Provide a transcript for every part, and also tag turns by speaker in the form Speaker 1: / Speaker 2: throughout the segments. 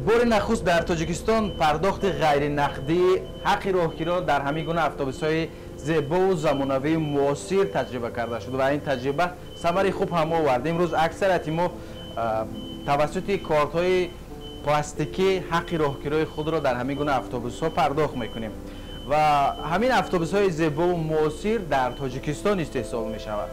Speaker 1: Бори нахуст дар Тоҷикистон пардохти ғайринақдии ҳаққи роҳкиро дар ҳамин гуна автобусҳои зебову замонавии муосир таҷриба карда шуд ва ин таҷриба самари хуб ҳам овард. Имрӯз аксарияти мо тавассути кортҳои пластикӣ ҳаққи роҳкирои худро дар ҳамин гуна автобусҳо пардохт мекунем ва ҳамин автобусҳои зебову муосир дар Тоҷикистон истеҳсол мешавад.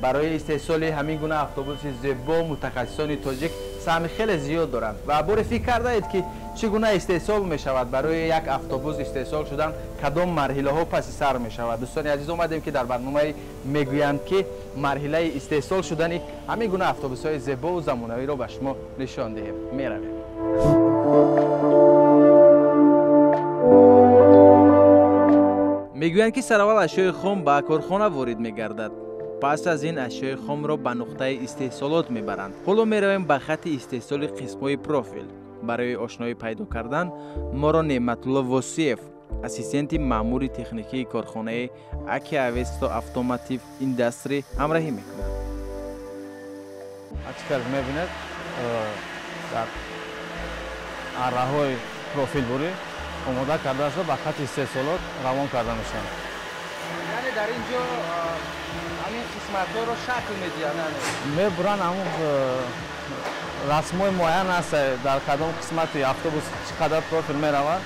Speaker 1: Барои истеҳсоли ҳамин гуна автобуси зебо мутахассисони тоҷик саҳми хеле зиёд доранд ва боре фикр кардаед, ки чӣ гуна истеҳсол мешавад, барои як автобус истеҳсол шудан кадом марҳилаҳо паси сар мешавад. Дӯстони азиз, омадем, ки дар барномаи мегӯянд, ки марҳилаи истеҳсол шудани ҳамин гуна автобусҳои зебову замонавиро ба шумо нишон диҳем. Меравем. Мегӯянд, ки сараввал ашёи хом ба корхона ворид мегардад. Пас аз ин ашёи хомро ба нуқтаи истеҳсолот мебаранд. Ҳоло меравем ба хатти истеҳсоли қисмҳои профил. Барои ошноӣ пайдо кардан моро Неъматулло Восиев, ассистенти маъмури техникии корхонаи Аки Авесто Автомотив Индастри, ҳамроҳӣ мекунад.
Speaker 2: Чӣ мебинед, дар арраҳои профилбурӣ омода карда шуда, ба хатти истеҳсолот равон карда мешаванд.
Speaker 1: Яъне дар ин ҷо ҳамин қисматҳоро шакл медиҳанд?
Speaker 2: Мебуранд, ҳамун расмҳои муайян аст, дар кадом қисмати автобус чӣ қадар профил меравад,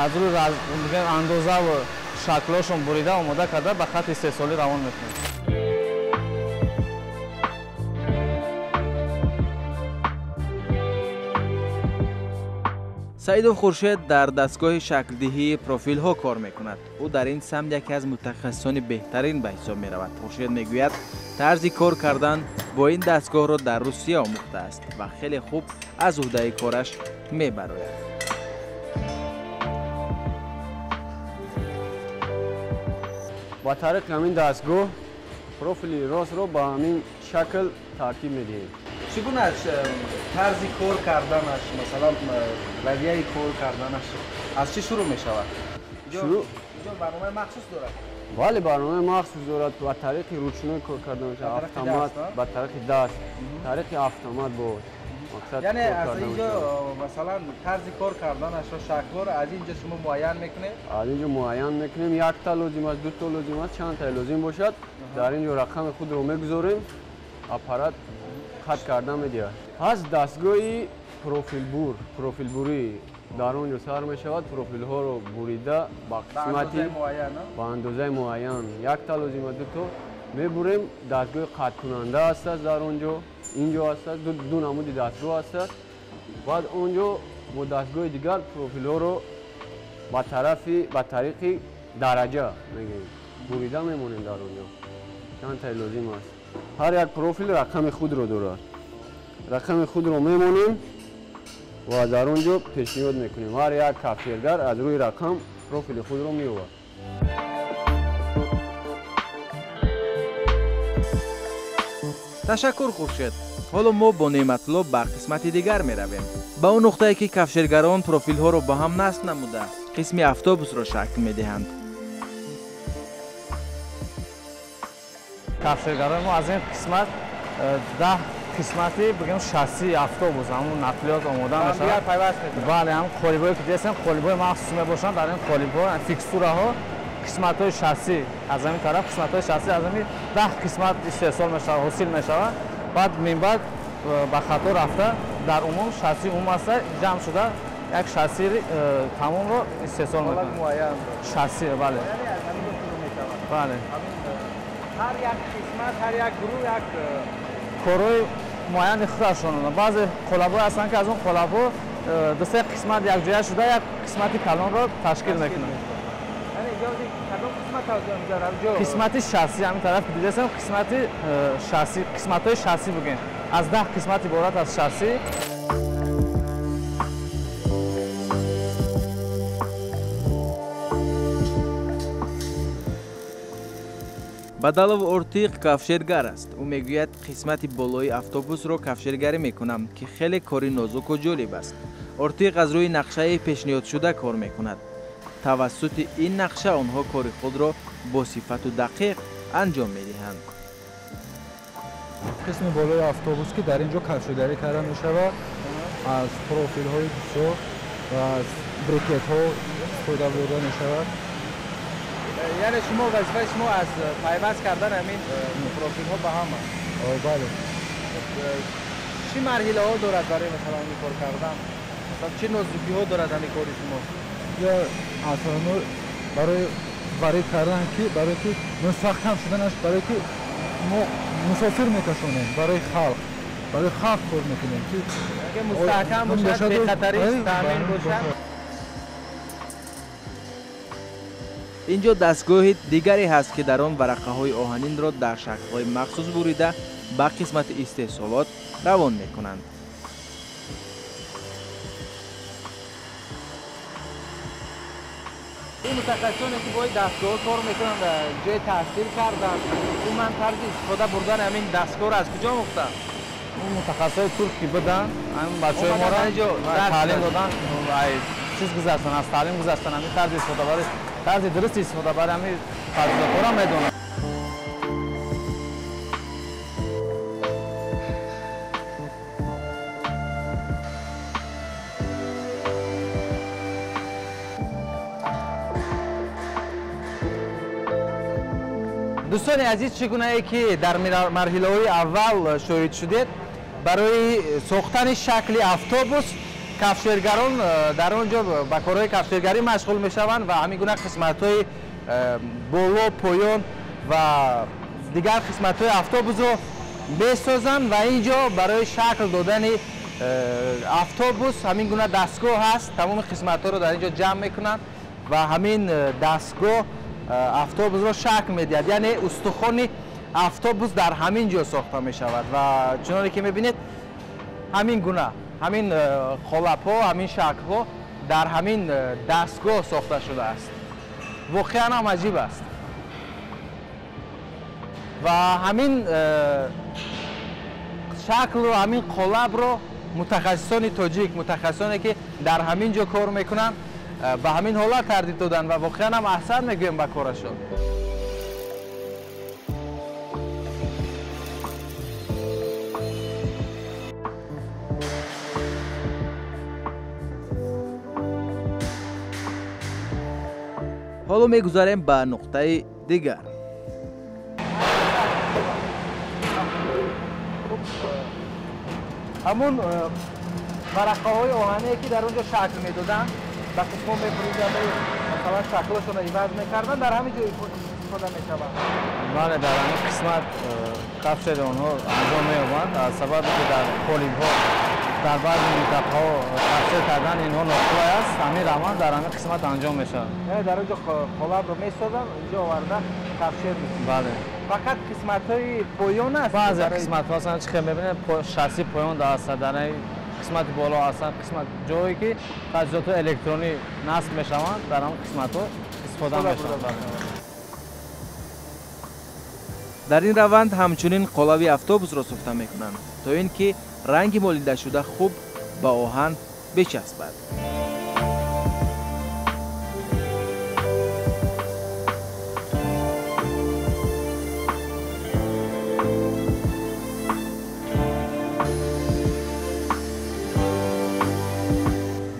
Speaker 2: аз рӯи андозаву шаклҳошон бурида, омода карда, ба хатти истеҳсолӣ равон мекунанд.
Speaker 1: Саидов Хуршед дар дастгоҳи шаклдиҳии профилҳо кор мекунад. Ӯ дар ин самт яке аз мутахассисони беҳтарин ба ҳисоб меравад. Хуршед мегӯяд, тарзи кор кардан бо ин дастгоҳро дар Русия омӯхтааст ва хеле хуб аз уҳдаи кораш мебарояд.
Speaker 3: Ба тариқи ҳамин дастгоҳ профили ростро ба ҳамин шакл тартиб медиҳем.
Speaker 1: Чӣ гуна тарзи кор карданаш, масалан, равияи кор карданаш аз чӣ шурӯъ мешавад? Инҷо барномаи махсус дорад?
Speaker 3: Бале, барномаи махсус дорад. Ба тариқи ручной кор карда мешавад, автомат, ба тариқи даст, тариқи автомат бо мақсад.
Speaker 1: Яъне аз инҷо, масалан, тарзи кор карданашро, шаклҳоро аз инҷо шумо муайян мекунед?
Speaker 3: Аз инҷо муайян мекунем. Якта лозим аст, дуто лозим аст, чандта лозим бошад, дар инҷо рақами худро мегузорем, аппарат хат карда медиҳад. Ҳаст дастгоҳи профилбур, профилбурӣ дар он ҷо сар мешавад, профилҳоро бурида ба қисмати ба андозаи муайян, якта лозима, дуто мебурем. Дастгоҳи қатъкунанда ҳастааст дар он ҷо, ин ҷо ҳастааст, ду намуди дастгоҳ ҳастааст. Баъд он ҷо бо дастгоҳи дигар профилҳоро ба тарафи ба тариқи дараҷа мегӯем, бурида мемонем. Дар он ҷо чандтаи лозим аст, ҳар як профил рақами худро дорад, рақами худро мемонем ва дар он ҷо пешниҳод мекунем. Ҳар як кафшергар аз рӯи рақам профили худро меовард.
Speaker 1: Ташаккур, Хуршед. Ҳоло мо бо Неъматулло ба қисмати дигар меравем, ба он нуқтае, ки кафшергарон профилҳоро ба ҳам насб намуда, қисми автобусро шакл медиҳанд.
Speaker 2: Кафшергарони мо аз ин қисмат 10 қисмати, бигем, шассии автобус, ҳамун нақлиёт омода мешавад. Бале, ҳамун қолибҳое, ки дидем, қолибҳои махсус мебошанд. Дар ин қолибҳо, фикстураҳо, қисматҳои шасси аз ҳамин тараф, қисматҳои шасси аз ҳамин 10 қисмат истеҳсол мешавад, ҳосил мешавад. Баъд минбаъд ба хато рафта, дар умум шасси умум аста ҷамъ шуда, як шассии тамомро истеҳсол мекунад. Шасси, бале, бале.
Speaker 1: Ҳар як қисмат, ҳар як гурӯҳ як
Speaker 2: корҳои муайяни худашон. Баъзе қолабҳое ҳастанд, ки аз он қолабҳо ду-се қисмат якҷоя шуда, як қисмати калонро ташкил мекунанд. Қисмати шасси ҳамин тараф, ки дидесем, қисмати шасси, қисматҳои шасси бигем, аз 10 қисмат иборат аз шасси.
Speaker 1: Бадалов Ортиқ кафшергар аст. Ӯ мегӯяд, қисмати болои автобусро кафшергарӣ мекунам, ки хеле кори нозуку ҷолиб аст. Ортиқ аз рӯи нақшаи пешниҳодшуда кор мекунад. Тавассути ин нақша онҳо кори худро бо сифату дақиқ анҷом медиҳанд.
Speaker 4: Қисми болои автобус, ки дар ин ҷо кафшергарӣ карда мешавад. Аз профилҳои бисёр ва аз брикетҳо истифода бурда мешавад.
Speaker 1: Яъне шумо вазифаи шумо аз пайваст кардан ҳамин профилҳо ба ҳам аст?
Speaker 4: Бале.
Speaker 1: Чӣ марҳилаҳо дорад барои масалан ин кор кардан? Масалан чӣ нозукиҳо дорад ҳамин кори шумо?
Speaker 4: Я асосан барои ворид кардан ки барои ки мустаҳкам шуданаш, барои ки мо мусофир мекашонем, барои халқ кор мекунем ки
Speaker 1: мустаҳкам бошад, бехатарӣ таъмин бошад. Инҷо дастгоҳи дигаре ҳаст ки дар он варақаҳои оҳанинро дар шаклҳои махсус бурида ба қисмати истеҳсолот равон мекунанд. Ин мутахассисоне ки бо ин дастгоҳ кор мекунанд, ҷои таҳсил карданд, умуман тарзи истифода бурдани ҳамин дастгоҳро аз куҷо омӯхтанд?
Speaker 2: Мутахассисои турк ки буданд, ҳамин бачаҳои моро таълим доданд, чиз гузаштанд, аз таълим гузаштанд, ҳамин тарзи истифодабарӣ, тарзи дурусти истифодабарӣ ҳамин таҷҳизотҳоро медонанд.
Speaker 1: Дӯстони азиз, чӣ гунае ки дар марҳилаҳои аввал шоҳид шудед, барои сохтани шакли автобус кафшергарон дар он ҷо ба корҳои кафшергарӣ машғул мешаванд ва ҳамин гуна қисматҳои боло, поён ва дигар қисматҳои автобусро месозанд ва ин ҷо барои шакл додани автобус ҳамин гуна дастгоҳ ҳаст. Тамоми қисматҳоро дар ин ҷо ҷамъ мекунанд ва ҳамин дастгоҳ автобусро шакл медиҳад. Яъне устухони автобус дар ҳамин ҷо сохта мешавад ва чуноне ки мебинед ҳамин гуна ҳамин қолабҳо, ҳамин шаклҳо дар ҳамин дастгоҳ сохта шудааст. Воқеан ҳам аҷиб аст ва ҳамин шаклро, ҳамин қолабро мутахассисони тоҷик, мутахассисоне ки дар ҳамин ҷо кор мекунанд, ба ҳамин ҳолат тартиб доданд ва воқеан ҳам аҳсан мегӯем ба корашон. Ҳоло мегузарем ба нуқтаи дигар. Ҳамун варақаҳои оҳане ки дар он ҷо шакл медоданд, ба қисмо мебуриданд, масалан шаклашонро иваз мекарданд, дар ҳамин ҷо истифода мешаванд.
Speaker 2: Бале, дар ҳамин қисмат кафшери онҳо анҷом меёбанд. Аз сабабе ки дар қолибҳо дар баъзе минтақаҳо кафшер кардан инҳо ноқулай аст, ҳамин раванд дар ҳамин қисмат анҷом мешавад.
Speaker 1: Яъне дар он ҷо қолабро месозанд, инҷо оварда кафшер мекунанд.
Speaker 2: Бале.
Speaker 1: Фақат қисматҳои поён аст?
Speaker 2: Баъзе қисматҳо ҳастанд, чӣ хел мебинед, шасси поён дар аст, дар қисмати боло ҳастанд, қисмат ҷое ки таҷҳизотҳои электронӣ насб мешаванд, дар ҳамон қисматҳо истифода мешаванд.
Speaker 1: Дар ин раванд ҳамчунин қолаби автобусро сохта мекунанд, то ин ки ранги молидашуда хуб ба оҳан бичаспад.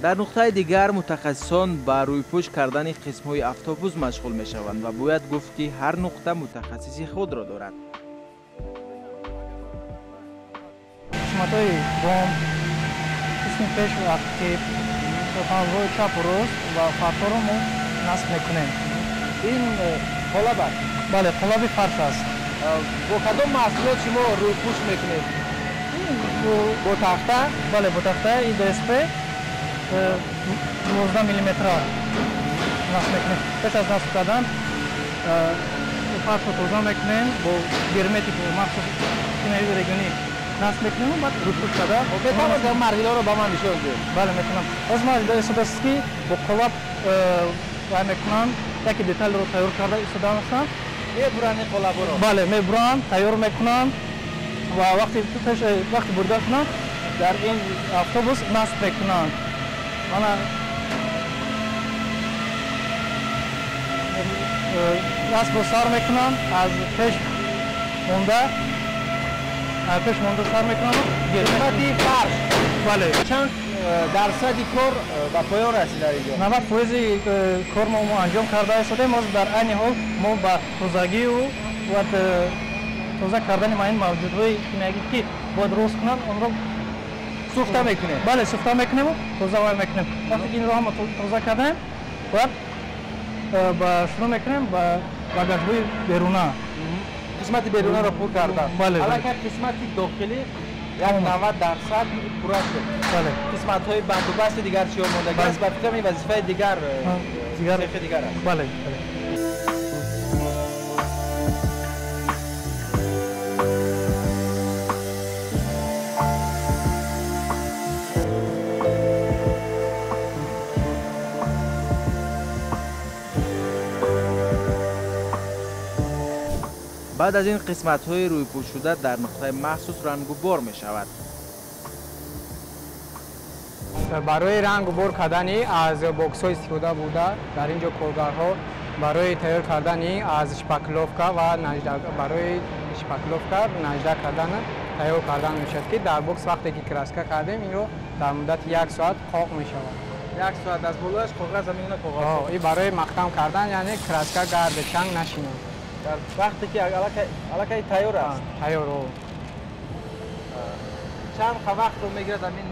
Speaker 1: Дар нуқтаи дигар мутахассисон ба рӯйпӯш кардани қисмҳои автобус машғул мешаванд ва бояд гуфт ки ҳар нуқта мутахассиси худро дорад.
Speaker 5: Қисматҳои бом, қисми пеш ва ақиб, панелҳои чапу рост ва фаршҳоро мо насб мекунем.
Speaker 1: Ин қолаб аст?
Speaker 5: Бале, қолаби фарш аст.
Speaker 1: Бо кадом маҳсулот шумо рӯйпӯш мекунед? Бо тахта?
Speaker 5: Бале, бо тахта ИДСП 12 миллиметра насб мекунем. Пеш аз насб кардан фаршро тоза мекунем, бо герметик махсус химиявии регионӣ насб мекунем ва баъд рӯйпӯш карда.
Speaker 1: Метавонед ин марҳиларо ба ман нишон диҳед?
Speaker 5: Бале, метавонам. Боз марҳилаи истифода аст ки бо қолаб вай мекунанд, яке деталро тайёр карда истода ҳастанд.
Speaker 1: Мебуранд ин қолабҳоро?
Speaker 5: Бале, мебуранд, тайёр мекунанд ва вақти бурида кунанд дар ин автобус насб мекунанд. Мана насбро сар мекунанд аз пеш монда. Пеш монда сар мекунам.
Speaker 1: Қисмати фарш.
Speaker 5: Бале.
Speaker 1: Чанд дарсади кор ба поён расид дар инҷо?
Speaker 5: 90% кор мо анҷом карда истодем. Ҳозир дар айни ҳол мо ба тозагию ва тоза кардани ин мавҷудҳои химиягӣ ки бояд рост кунанд, онро
Speaker 1: сӯхта мекунем.
Speaker 5: Бале, сӯхта мекунем, тоза вай мекунем. Вақте ки инро ҳама тоза кардаем, бояд ба шурӯъ мекунем ба багажҳои беруна.
Speaker 1: Қисмати берунаро пур кардан.
Speaker 5: Бале.
Speaker 1: Аллакай қисмати дохилӣ як 90% пурра шуд.
Speaker 5: Бале.
Speaker 1: Қисматҳои бандубасти дигар чиё мондагӣ аст? Ба фикрам ин вазифаи дигар, цехи дигар аст.
Speaker 5: Бале.
Speaker 1: Баъд аз ин қисматҳои рӯйпӯшшуда дар нуқтаи махсус рангубор мешавад.
Speaker 6: Барои рангубор кардани аз боксҳо истифода бурда, дар ин ҷо коргарҳо барои тайёр кардани аз шпакловка ва барои шпакловка нажда кардан тайёр кардан мешавад, ки дар бокс вақте ки краска кардем, инро дар муддати як соат қоқ мешавад.
Speaker 1: Як соат аз болояш коғаз, ҳамин коғаз.
Speaker 6: Ин барои маҳкам кардан, яъне краска гард чанг нашинад.
Speaker 1: Дар вақте ки аллакай тайёр аст.
Speaker 6: Тайёр.
Speaker 1: Чанд вақтро мегирад ҳамин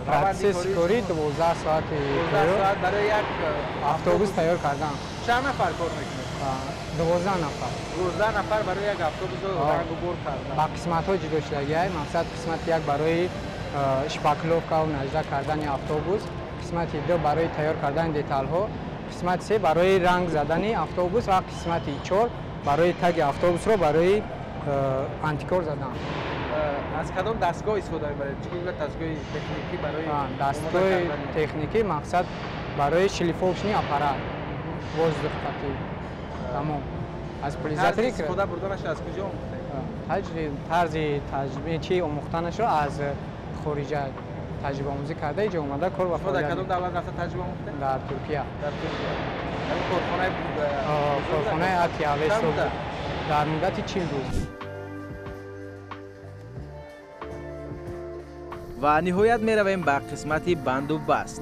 Speaker 6: процесси корӣ? 12 соат.
Speaker 1: 12 соат барои як
Speaker 6: автобус тайёр кардан.
Speaker 1: Чанд нафар кор мекунад?
Speaker 6: 12 нафар.
Speaker 1: 12 нафар барои як автобусро рангубор кардан.
Speaker 6: Ба қисматҳо ҷудо шудагиай. Мақсад қисмати як барои шпакловка ва нажда кардани автобус, қисмати ду барои тайёр кардани деталҳо, қисмати се барои ранг задани автобус ва қисмати чор барои таги автобусро барои антикор задан.
Speaker 1: Аз кадом дастгоҳ истифода мебаред? Чӣ гуна дастгоҳи техникӣ барои
Speaker 6: дастгоҳи техникӣ? Мақсад барои шлифовочный аппарат, воздух қатӣ. Тамом. Аз пулизатори
Speaker 1: истифода бурданаш аз куҷо омӯхтед?
Speaker 6: Тарзи таҷриба чи омӯхтанашро аз хориҷа таҷрибаомӯзӣ карда, иҷо омада кор ва
Speaker 1: фаъолият. Дар кадом давлат рафта таҷриба омӯхтед?
Speaker 6: Дар Туркия.
Speaker 1: Дар Туркия.
Speaker 6: Корхонаи Атиавесо дар муддати 40 рӯз.
Speaker 1: Ва ниҳоят меравем ба қисмати банду баст.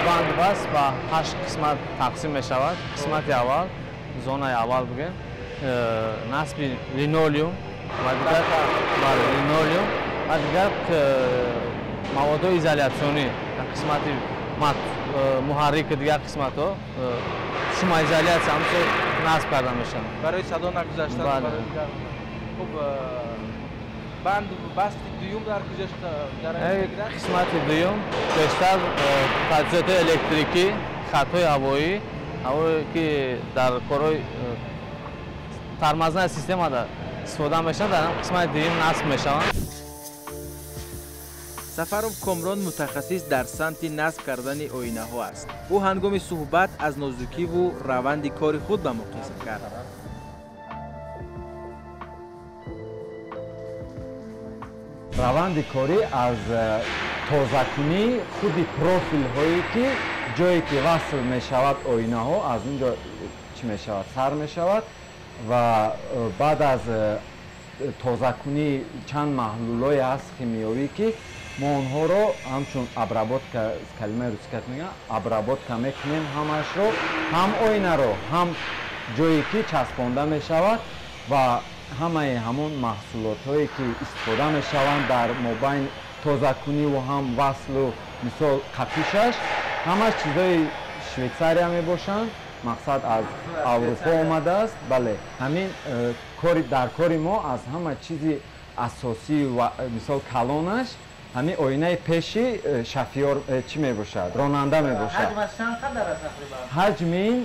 Speaker 2: Бандубаст ба 8 қисмат тақсим мешавад. Қисмати аввал, зонаи аввал бигӯем, насби линолеум ва дигар линолеум ва дигар маводҳои изолятсионӣ дар қисмати муҳаррик, дигар қисматҳо шумоизолятсия ҳамчун насб карда мешаванд.
Speaker 1: Барои садо нагузаштан, барои дигар. Хуб, бандубасти дуюм дар куҷо ҷараён мегирад?
Speaker 2: Қисмати дуюм бештар таҷҳизоти электрикӣ, хатҳои ҳавоӣ, ҳавое ки дар корҳои тормозная система истифода мешаванд, дар қисмати дуюм насб мешаванд.
Speaker 1: Сафаров Комрон мутахассис дар самти насб кардани оинаҳо аст. Ӯ ҳангоми суҳбат аз нозукиву раванди кори худ ба мо қисм кард.
Speaker 7: Раванди корӣ аз тозакунии худи профилҳое ки ҷое ки васл мешавад оинаҳо, аз он ҷо чӣ мешавад, сар мешавад ва баъд аз тозакунии чанд маҳлулое ҳаст химиёвӣ ки мо онҳоро ҳамчун обработка, калимаи русикат мегӯям, обработка мекунем ҳамашро, ҳам оинаро, ҳам ҷое ки часпонда мешавад ва ҳамаи ҳамон маҳсулотҳое ки истифода мешаванд дар мобайн тозакуниву ҳам васлу мисол қапишаш, ҳамаш чизҳои Швейтсария мебошанд. Мақсад аз Аврупо омадааст. Бале, ҳамин дар кори мо аз ҳама чизи асосӣ ва мисол калонаш ҳамин оинаи пеши шофёр чӣ мебошад, ронанда мебошад.
Speaker 1: Ҳаҷмаш чанд қадар аст тақрибан?
Speaker 7: Ҳаҷми ин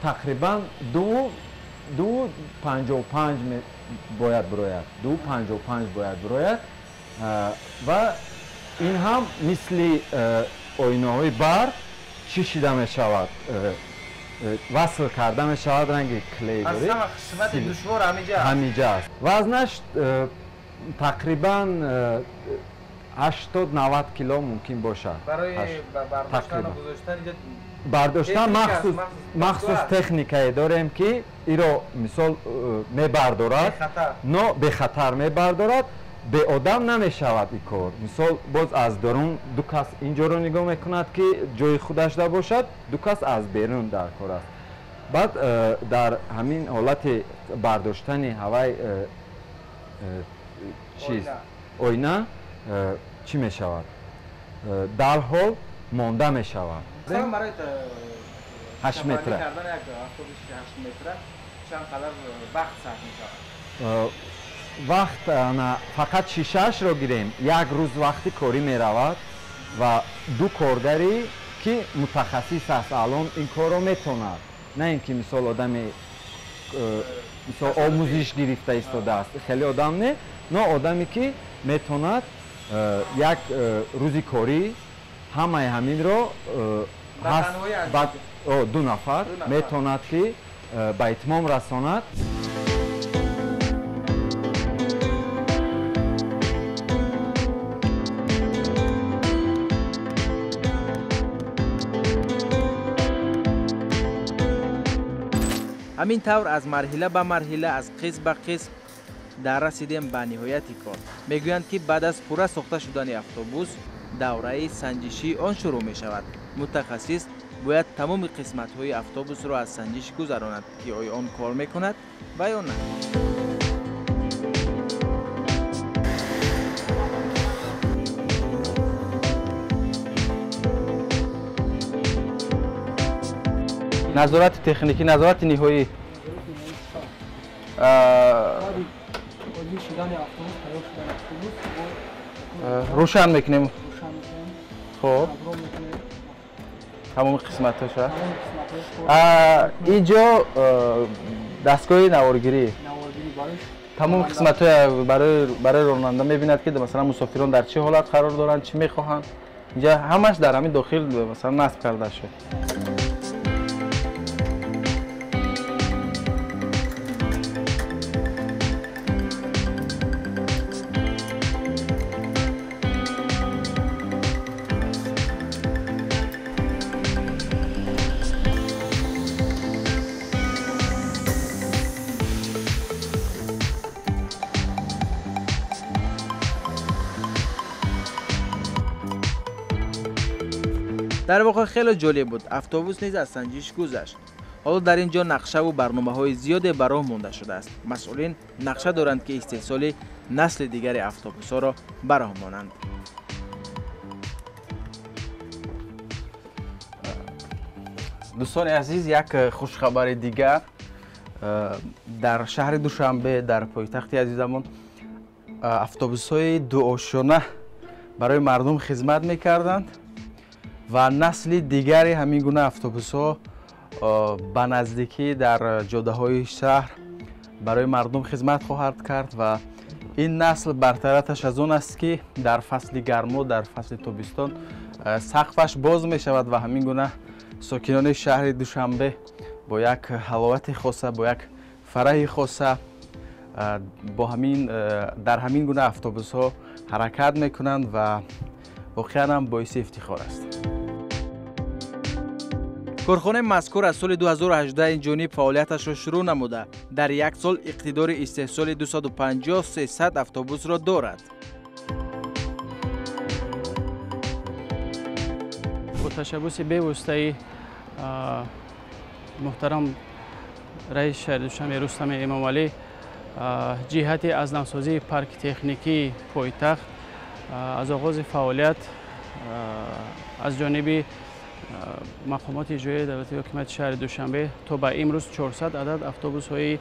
Speaker 7: тақрибан 2,55 бояд бирояд, 2,55 бояд бирояд ва ин ҳам мисли оинаҳои барқ шишида мешавад. Васл карда мешавад ранги клей
Speaker 1: дорӣ. Аз ҳама қисмати душвор ҳамиҷа аст.
Speaker 7: Ҳамиҷа аст. Вазнаш тақрибан 80-90 кило мумкин бошад.
Speaker 1: Барои бардоштан ва гузоштан инҷа
Speaker 7: бардоштан махсус техникае дорем ки иро мисол мебардорад, но бехатар мебардорад, беодам намешавад ин кор. Мисол боз аз дарун ду кас инҷоро нигоҳ мекунад ки ҷои худаш да бошад, ду кас аз берун дар кор аст. Баъд дар ҳамин ҳолати бардоштани ҳавай чиз оина чӣ мешавад? Дарҳол монда мешавад.
Speaker 1: Барои
Speaker 7: 8 метра
Speaker 1: кардан як автобуси 8 метра чанд қадар вақт сарф мешавад?
Speaker 7: Вақт фақат шишаашро гирем, як рӯз вақти корӣ меравад ва ду коргаре ки мутахассис аст алон ин корро метонад, на ин ки мисол одами мисол омӯзиш гирифта истодааст, хеле одам не, но одаме ки метонад як рӯзи корӣ ҳамаи ҳаминро ду нафар метонад ки ба итмом расонад.
Speaker 1: Ҳамин тавр аз марҳила ба марҳила, аз қисм ба қисм дар расидем ба ниҳояти кор. Мегӯянд ки баъд аз пурра сохта шудани автобус давраи санҷишии он шурӯъ мешавад. Мутахассис бояд тамоми қисматҳои автобусро аз санҷиш гузаронад, ки оё он кор мекунад ва ё на.
Speaker 8: Назорати техникӣ, назорати ниҳоӣ. Рӯшан мекунем. Хоб. Тамоми қисматҳоша. Инҷо дастгоҳи наворгирӣ. Тамоми қисматҳоя барои ронанда мебинад, ки масалан мусофирон дар чӣ ҳолат қарор доранд, чӣ мехоҳанд. Инҷа ҳамаш дар ҳамин дохил масалан насб карда шуд.
Speaker 1: Дар воқеъ хеле ҷолиб буд. Автобус низ аз санҷиш гузашт. Ҳоло дар ин ҷо нақшаву барномаҳои зиёде ба роҳ монда шудааст. Масъулин нақша доранд, ки истеҳсоли насли дигари автобусҳоро ба роҳ монанд.
Speaker 8: Дӯстони азиз, як хушхабари дигар. Дар шаҳри Душанбе, дар пойтахти азизамон, автобусҳои дуошёна барои мардум хизмат мекарданд ва насли дигари ҳамин гуна автобусҳо ба наздикӣ дар ҷодаҳои шаҳр барои мардум хизмат хоҳад кард ва ин насл бартараташ аз он аст, ки дар фасли гармо, дар фасли тобистон сақфаш боз мешавад ва ҳамин гуна сокинони шаҳри Душанбе бо як ҳаловати хоса, бо як фараҳи хоса бо ҳамин дар ҳамин гуна автобусҳо ҳаракат мекунанд ва воқеан ҳам боиси ифтихор аст.
Speaker 1: Корхонаи мазкур аз соли 2018 ин ҷониб фаъолияташро шурӯъ намуда, дар як сол иқтидори истеҳсоли 250-300 автобусро дорад.
Speaker 9: Бо ташаббуси бевоситаи муҳтарам раиси шаҳри Душанбе Рустами Эмомалӣ ҷиҳати аз навсозии парки техникии пойтахт аз оғози фаъолият аз ҷониби мақомоти иҷроияи давлатии ҳокимияти шаҳри Душанбе то ба имрӯз 400 адад автобусҳои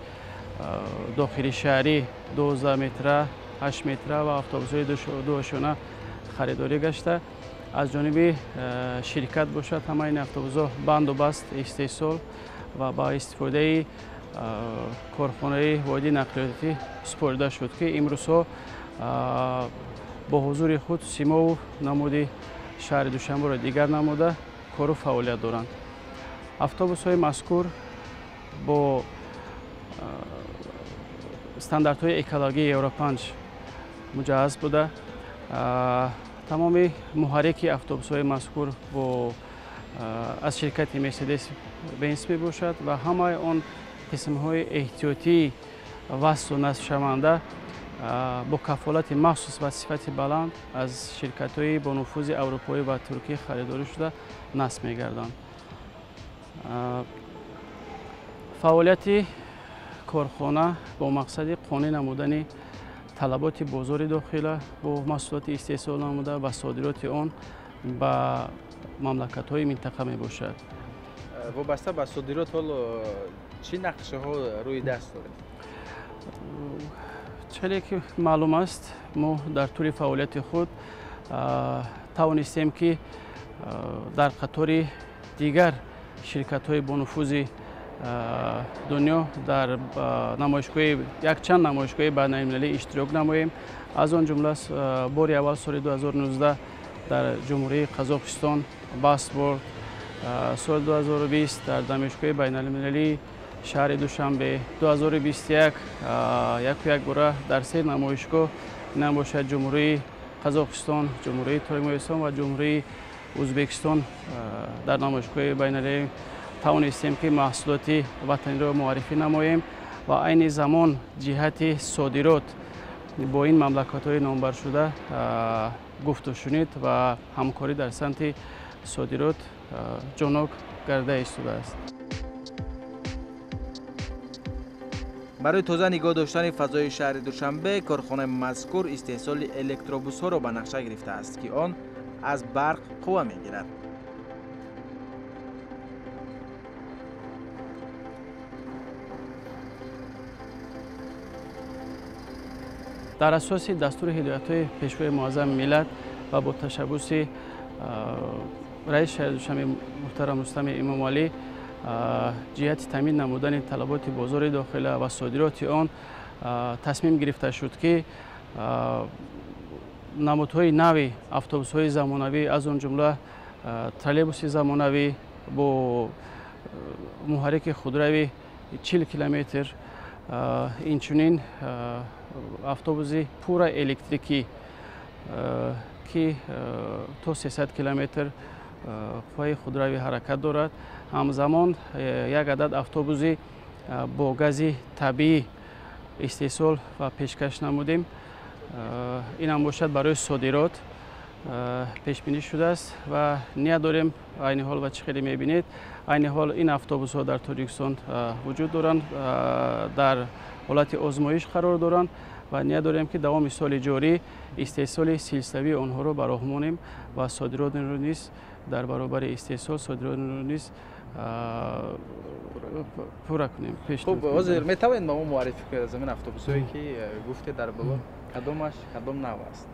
Speaker 9: дохили шаҳрӣ 12 метра, 8 метра ва автобусҳои дуошёна харидорӣ гашта. Аз ҷониби ширкат бошад, ҳамаи ин автобусҳо банду баст истеҳсол ва ба истифодаи корхонаи воҳиди нақлиётӣ супорида шуд, ки имрӯзҳо бо ҳузури худ симову намуди шаҳри Душанберо дигар намуда кору фаъолият доранд. Автобусҳои мазкур бо стандартҳои экологии Евро 5 муҷаҳҳаз буда, тамоми муҳаррики автобусҳои мазкур бо аз ширкати Мерседес Бенс мебошад ва ҳамаи он қисмҳои эҳтиётии васлу насбшаванда бо кафолати махсус ва сифати баланд аз ширкатҳои бонуфузи аврупоӣ ва туркӣ харидорӣ шуда насб мегарданд. Фаъолияти корхона бо мақсади қонеъ намудани талаботи бозори дохила бо маҳсулоти истеҳсол намуда ва содироти он ба мамлакатҳои минтақа мебошад.
Speaker 1: Вобаста ба содирот ҳоло чӣ нақшаҳо рӯи даст доред?
Speaker 9: Челе ки маълум аст, мо дар тӯли фаъолияти худ тавонистем ки дар қатори дигар ширкатҳои бонуфузи дунё дар намоишгоҳи якчанд намоишгоҳи байналмилалӣ иштирок намоем. Аз он ҷумла бори аввал соли 2019 дар Ҷумҳурии Қазоқистон Басворд, соли 2020 дар намоишгоҳи байналмилалии шаҳри Душанбе, 2021 яку якбора дар се намоишгоҳ набошад Ҷумҳурии Қазоқистон, Ҷумҳурии Туркманистон ва Ҷумҳурии Ӯзбекистон дар намоишгоҳи байналмилалӣ тавонистем ки маҳсулоти ватаниро муаррифӣ намоем ва айни замон ҷиҳати содирот бо ин мамлакатҳои номбаршуда гуфтушунид ва ҳамкорӣ дар самти содирот ҷонок гарда истодааст.
Speaker 1: Барои тоза нигоҳ доштани фазои шаҳри Душанбе корхонаи мазкур истеҳсоли электробусҳоро ба нақша гирифтааст, ки он аз барқ қувва мегирад.
Speaker 9: Дар асоси дастури ҳидоятҳои Пешвои муаззами миллат ва бо ташаббуси раиси шаҳри Душанбе муҳтарам Рустами Эмомалӣ ҷиҳати таъмин намудани талаботи бозори дохила ва содироти он тасмим гирифта шуд, ки намудҳои нави автобусҳои замонавӣ, аз он ҷумла троллейбуси замонавӣ бо муҳаррики худрави 40 километр, инчунин автобуси пурра электрикӣ, ки то 300 километр қувваи худрави ҳаракат дорад. Ҳамзамон як адад автобуси бо гази табиӣ истеҳсол ва пешкаш намудем. Инам бошад барои содирот пешбинӣ шудааст ва ният дорем айни ҳол ва чӣ хеле мебинед, айни ҳол ин автобусҳо дар Тоҷикистон вуҷуд доранд, дар ҳолати озмоиш қарор доранд ва ният дорем ки давоми соли ҷорӣ истеҳсоли силсилавии онҳоро ба роҳ монем ва содиротро низ дар баробари истеҳсол содиротро низ пурра кунем.
Speaker 1: Хуб, ҳозир метавонед ба мо муаррифӣ кунед аз ҳамин автобусҳое ки гуфтед дар боло, кадомаш кадом нав аст?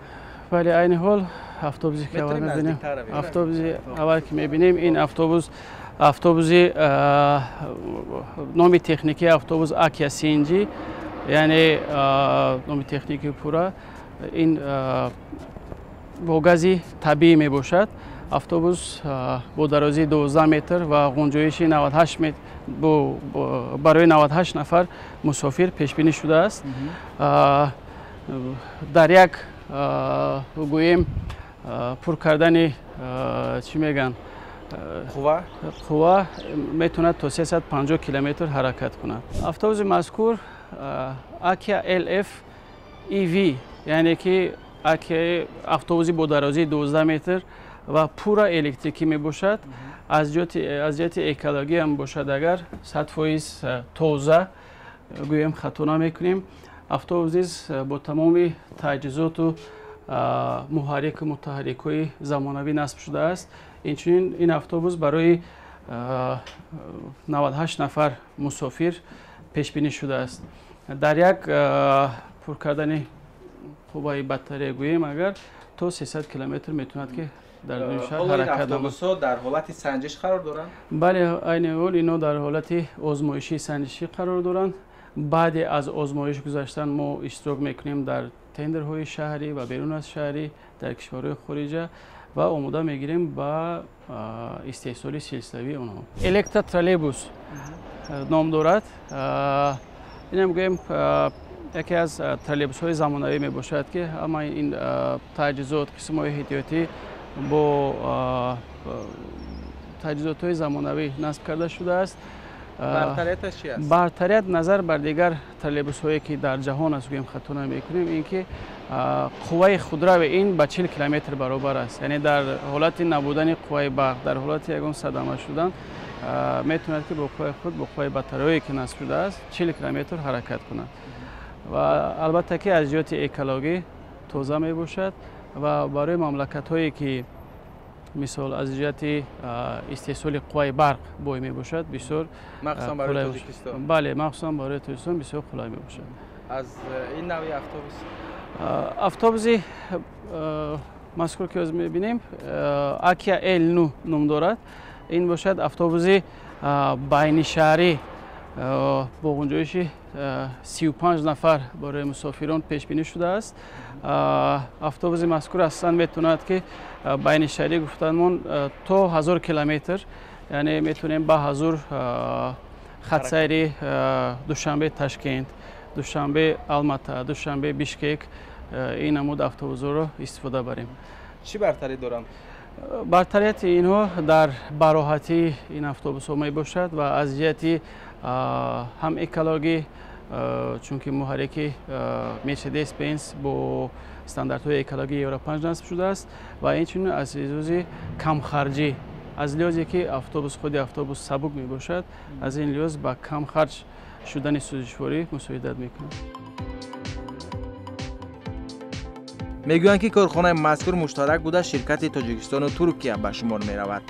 Speaker 9: Бале, айни ҳол автобусе ки аввал мебинем, автобуси аввал ки мебинем, ин автобуси номи техникии автобус Акия CNG, яъне номи техникии пурра ин бо гази табиӣ мебошад. Автобус бо дарозии 12 метр ва ғунҷоиши 98 метр барои 98 нафар мусофир пешбинӣ шудааст. Дар як гӯем пур кардани чӣ мегӯянд қувва метавонад то 350 километр ҳаракат кунад. Автобуси мазкур Акия LF EV, яъне ки Акия автобуси бо дарозии 12 метр ва пурра электрикӣ мебошад. Аз ҷиҳати экологӣ ҳам бошад, агар 100% тоза гӯем хато намекунем. Автобус низ бо тамоми таҷҳизоту муҳаррику мутаҳаррикҳои замонавӣ насб шудааст. Инчунин ин автобус барои 98 нафар мусофир пешбинӣ шудааст. Дар як пур кардани қувваи батарея гӯем агар то 300 километр метавонад ки дар дуюм шаҳр ҳаракат намояд.
Speaker 1: Автобусҳо дар ҳолати санҷиш қарор доранд?
Speaker 9: Бале, айни ҳол ино дар ҳолати озмоишии санҷишӣ қарор доранд. Баъде аз озмоиш гузаштан мо иштирок мекунем дар тендерҳои шаҳрӣ ва берун аз шаҳрӣ дар кишварҳои хориҷа ва омода мегирем ба истеҳсоли силсилавии онҳо. Электротроллейбус ном дорад. Инам гӯем яке аз троллейбусҳои замонавӣ мебошад, ки ҳамаи ин таҷҳизот, қисмҳои эҳтиётӣ бо таҷҳизотҳои замонавӣ насб карда шудааст.
Speaker 1: Бартарияташ чи аст?
Speaker 9: Бартарият назар бар дигар троллейбусҳое ки дар ҷаҳон аст, гӯем хато намекунем, ин ки қувваи худрави ин ба 40 километр баробар аст. Яъне дар ҳолати набудани қувваи барқ, дар ҳолати ягон садама шудан метавонад ки бо қувваи худ, бо қувваи батареое ки насб шудааст, 40 километр ҳаракат кунад. Ва албатта ки аз ҷиҳати экологӣ тоза мебошад ва барои мамлакатҳое ки мисол аз ҷиҳати истеҳсоли қувваи барқ бой мебошад, бисёр
Speaker 1: махсусан барои Тоҷикистон.
Speaker 9: Бале, махсусан барои Тоҷикистон бисёр қулай мебошад.
Speaker 1: Аз ин навъи автобус?
Speaker 9: Автобуси мазкур ки ҳозир мебинем, Акия L9 ном дорад. Ин бошад автобуси байнишаҳрӣ бо гунҷоиши 35 нафар барои мусофирон пешбинӣ шудааст. Автобуси мазкур аслан метавонад ки байнишаҳрӣ гуфтанмон то 1000 километр, яъне метавонем ба 1000 хатсайри Душанбе Ташкент, Душанбе Алмата, Душанбе Бишкек ин намуд автобусҳоро истифода барем.
Speaker 1: Чӣ бартарӣ доранд?
Speaker 9: Бартарияти инҳо дар бароҳатии ин автобусҳо мебошад ва аз ҷиҳати ҳам экологӣ, чунки муҳаррики Мерседес Бенз бо стандартҳои экологии Евро 5 насб шудааст ва инчунин аз лиҳози камхарҷӣ, аз лиҳозе ки автобус худи автобус сабук мебошад, аз ин лиҳоз ба камхарҷ шудани сӯзишворӣ мусоидат мекунад.
Speaker 1: Мегӯянд ки корхонаи мазкур муштарак буда ширкати Тоҷикистону Туркия ба шумор меравад.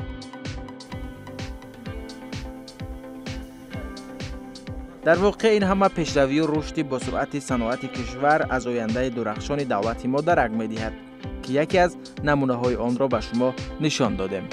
Speaker 1: Дар воқеъ ин ҳама пешравию рушди босуръати саноати кишвар аз ояндаи дурахшони давлати мо дарак медиҳад, ки яке аз намунаҳои онро ба шумо нишон додем.